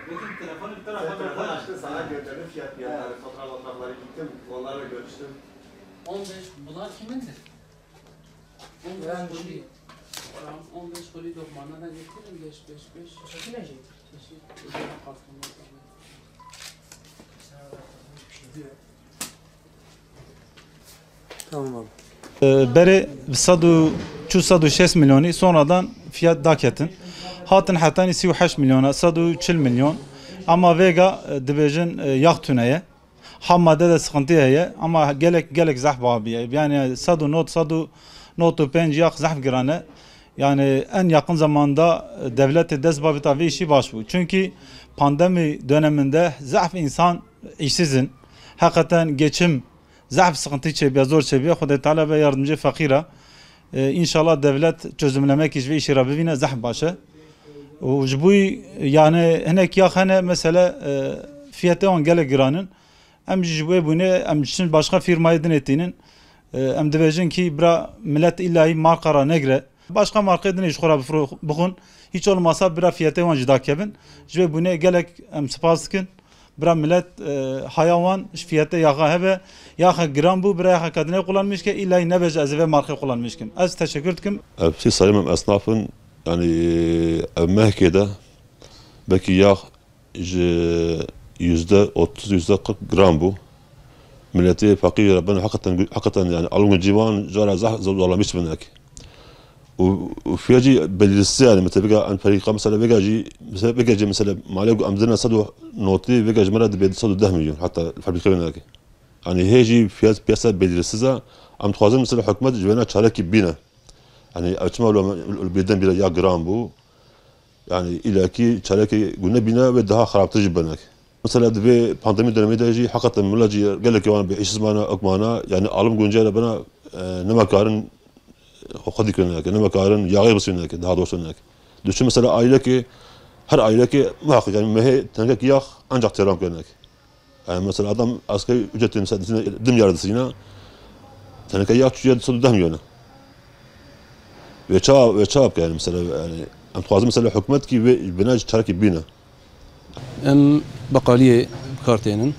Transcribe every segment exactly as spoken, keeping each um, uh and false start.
Bütün telefonu bir tarafa Sen telefon bırak. açtın, sana gönderdim fiyat fiyatları, fatura faturayı gittim, onlarla görüştüm. On beş, bunlar kimindir? On beş Öğrenmiş koli, değil. Tamam, on beş koli dokmana da getirin, beş, beş, beş. Çeşit ne şey? Çeşit, özel kalkınma. Tamam abi. Berê bi sed û çû sed û şêst milyonî sonradan fiyat daketin. Hatin hetanî sî û heşt milyona, sed û çil milyon. Ama vêga, e, dibêjin, e, yax tune ye. Ham madde de sıkıntı heye ama gelek, gelek zehf babiye. Yani sed û not, sed û not û pênc yax zehf girane. Yani en yakın zamanda devlete dest babita vê işi baş bu. Çünkü pandemi döneminde zehf insan işsizin. Hakikaten geçim zehf sıkıntı çebiye, zor çebiye. Xwedê Teala be yardımcı fakira. Ee, inşallah devlet çözümlemek iş ve işi Rabbi vine zehf başe. Û ji bu yani hinek yax hene mesela, e, fiyete wan gelek giranin. Em jî ji wê bûne em diçin başka firmayê dinê tînin. E, em dibêjin kî bira millet îlla hî marka ra negre. Başka markê dinê ji xwe ra bifro-, bixwin. Hiç olmasa bira fiyetê wan jî dakevin. Ji wê bûne gelek em spas dikin. Bira millet, e, haya wan ji fiyetê yaxa hebe. Yaxa giran bû, bira yaxa kadine kullanmış ke, îlla hî nebêje ez ê vê markê kullanmış kim. Ez teşekkür dikim. Ev sî salî em esnaf in. Yani ev mehkê de belkî yax ji yüzde otuz, yüzde kırk gram bû. Miletê feqîr re ben hakikaten, hakikaten yani alım gücü wan cara zah zorlamış binek. Û, û fiyacî belirsiz yani, mesela vêga en ferîqa mesela vêga jî, mesela vêga jî mesela malê ku em dine sed û notî, vêga ji me re dibê sed û deh milyon hatta fabrîka binek. Yani hê jî fiyat piyasa belirsiz e. Em dixwazin mesela hikûmet ji wêna çarekî bîne. Yani ev çima lo, lo bêden bîra ya giran bû. Yani îlakî çarekê gune bîne ve daha xerabtir jî benek. Mesela di vê pandemî dönemê de jî heqeten milet jî gelekî wan bê îşsiz mana, ok mana, yani alım güncü re bena, e, nemekarin xwe xwedî kirineke, nemekarin yaxê bisîneke, daha doğrusu neke. Düşün mesela ailekê, her ailekê muhakkak yani mehê tenekek yax ancak teran kirineke. Yani mesela adam asgari ücreti mesela disine, di milyar disine, teneke yax çûye sed û deh milyona. Ve ça, ve ça bike yani mesela, yani em dixwazin mesela hikûmet kî vê bina çarekî bîne. Em beqaliyê bi kar tênin.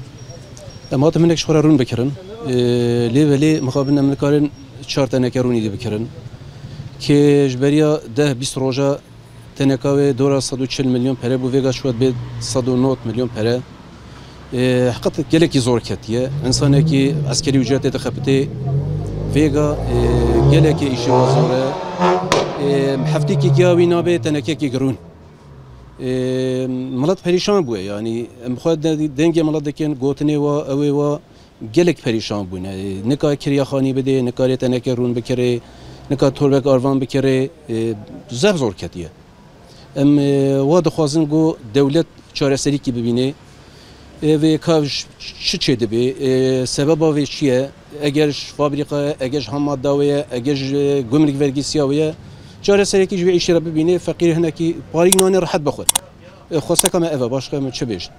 Em hatin hinek ji xwe re rûn bikirin. Ee, lê belê mixabin em nikarin çar teneke rûnî dî bikirin. Kê ji beriya deh bîst roja teneka wê dora sed û çil milyon pere bû, vêga çû bê sed û nod milyon pere. Ee, heqet gelekî zor ketiye. Însanekî eskerî ücretê dixebitê vêga, ee, gelekî îşê wa zor e. Ee, heftêkî ya wî nabe tenekekî girûn. Ee, milet perîşan bûye, yanî em xwe de-, dengê milet dikin, gotinê wa, ew ê wa gelek perîşan bûne. Ee, nikare kiriya xanî bidê, nikare teneke rûn bikirê, nikare torbek arvan bikirê, ee, zef zor ketiye. Em, ee, wa dixwazin ku dewlet çareserîkî bibîne. Ê vê ka ş-, çi çêdibê? Ê, sebeba vê çi ye? Eger ji fabrîka ye, eger ji ham madda wê ye, eger ji gumruk vergîsiya wê ye, çareserekî ji vê îşê re bibîne, feqîr hinekî parîk nanê rehet bixwe. Ê, xweseka me ev e, başka me çi bêjin?